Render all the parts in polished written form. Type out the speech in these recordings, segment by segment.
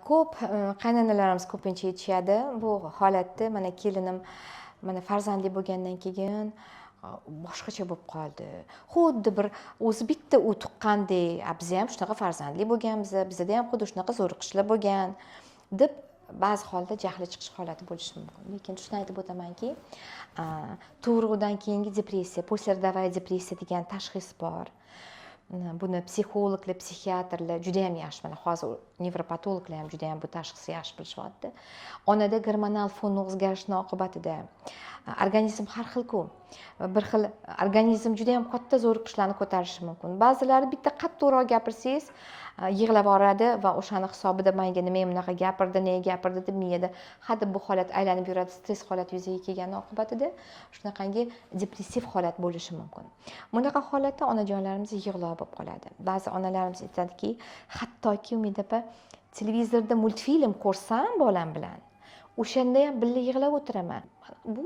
Ko'p qaynanalarimiz ko'pincha aytishadi bu holatda: "Mana, kelinim, mana, farzandli bo'lgandan keyin boshqacha bo'lib qoldi, xuddi bir o'zi bitta u tuqqandek, a biza ham shunaqa farzandli bo'lganmiz, bizada ham xuddi shunaqa zo'riqishlar bo'lgan", deb ba'zi holda jahli chiqish holati bo'lishi mumkin. Lekin shuni aytib o'tamanki, tug'ruqdan keyingi depressiya, послеродовая депрессия degan tashxis bor. Buni psixologlar, psixiatrlar juda yam yaxshi, mana hozir nevropatologlar ham juda yam bu tashxisni yaxshi bilishyapti. Onada gormonal fonni o'zgarishini oqibatida, organizm har xilku, bir xil organizm juda yam katta zo'riqishlarni ko'tarishi mumkin. Ba'zilari bitta qattiqroq gapirsangiz, yig'lab yuboradi va o'shani hisobida "Manga nima bunaqa gapirdi, nega gapirdi?" deb miyada hadeb bu holat aylanib yuradi. Stress holati yuzaga kelgani oqibatida shunaqangi depressiv holat bo'lishi mumkin. Bunaqa holatda onajonlarimiz yig'loq bo'lib qoladi. Ba'zi onalarimiz aytadiki, hattoki, "Umida opa, televizorda multfilm ko'rsam bolam bilan, o'shanda ham birga yig'lab o'tiraman". Bu,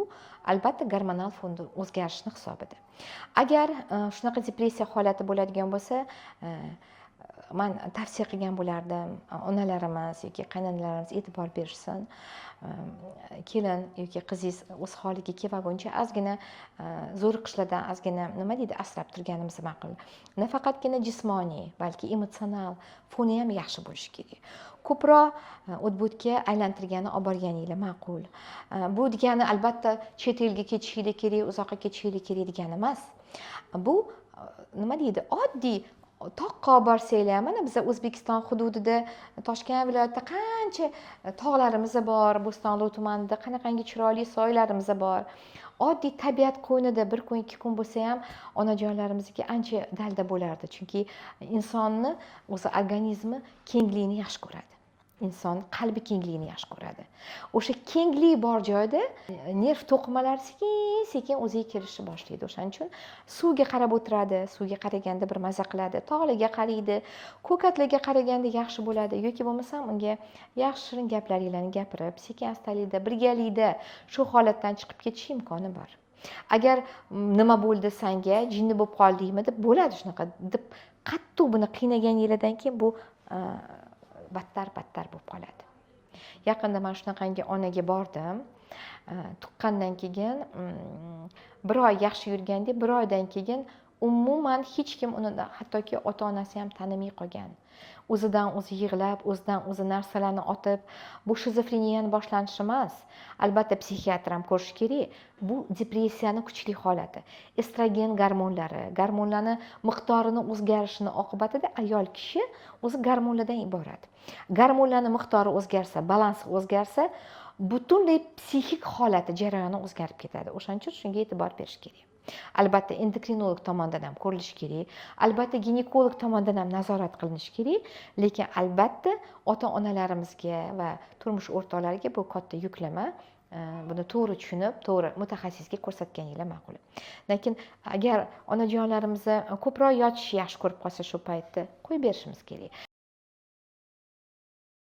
albatta, gormonal fonni o'zgarishini hisobida. Agar shunaqa depressiya holati bo'ladigan bo'lsa, man tavsiya qilgan bo'lardim, onalarimiz yoki qaynanalarimiz e'tibor berishsin. Kelin yoki qizingiz o'z holiga kelmaguncha ozgina zo'riqishlardan ozgina, nima deydi, asrab turganimiz ma'qul. Nafaqatgina jismoniy, balki emotsional foni ham yaxshi bo'lishi kerak. Ko'proq o't bo'tga aylantirgani olib borganinglar ma'qul. Bu degani, albatta, chet elga ketishinglar kerak, uzoqqa ketishinglar kerak degani emas. Bu, nima deydi, oddiy toqqa olib borsanglar ham, mana biza O'zbekiston hududida, Toshkent viloyatida qancha tog'larimiz bor, Bo'stonliq tumanida qanaqangi chiroyli soylarimiz bor. Oddiy tabiat qo'ynida bir kun, 2 kun bo'lsa ham onajonlarimizga ancha dalda bo'lardi, chunki insonni o'zi organizmi kenglikni yaxshi ko'radi, inson qalbi kengligini yaxshi ko'radi. O'sha kenglik bor joyda nerv to'qimalari sekin sekin o'ziga kelishni boshlaydi. O'shaning uchun suvga qarab o'tiradi, suvga qaraganda bir maza qiladi, tog'larga qaraydi, ko'katlarga qaraganda yaxshi bo'ladi. Yoki bo'lmasam unga yaxshi, shirin gaplaringlarni gapirib, sekin astalikda, birgalikda shu holatdan chiqib ketish imkoni bor. Agar "Nima bo'ldi sanga, jinni bo'lib qoldingmi?" deb bo'ladi, shunaqa deb qattiq buni qiynaganinglardan keyin bu battar battar bo'lib qoladi. Yaqinda man shunaqangi onaga bordim. Tuqqandan keyin bir oy yaxshi yurganda, bir oydan keyin umuman hech kim uni, hattoki ota onasi ham tanimay qolgan. O'zidan o'zi yig'lab, o'zidan o'zi narsalarni otib. Bu shizofreniyani boshlanishi emas, albatta, psixiatr ham ko'rishi kerak. Bu depressiyani kuchli holati, estrogen gormonlari, gormonlarni miqdorini o'zgarishini oqibatida. Ayol kishi o'zi gormonlardan iborat. Gormonlarni miqdori o'zgarsa, balansi o'zgarsa, butunlay psixik holati, jarayoni o'zgarib ketadi. O'shaning uchun shunga e'tibor berish kerak. Albatta, endokrinolog tomonidan ham ko'rilishi kerak, albatta, ginekolog tomonidan ham nazorat qilinishi kerak. Lekin, albatta, ota onalarimizga va turmush o'rtoqlariga bu katta yuklama. Buni to'g'ri tushunib, to'g'ri mutaxassisga ko'rsatganinglar ma'qul. Lekin agar onajonlarimiz ko'proq yotishni yaxshi ko'rib qolsa, shu paytda qo'yib berishimiz kerak.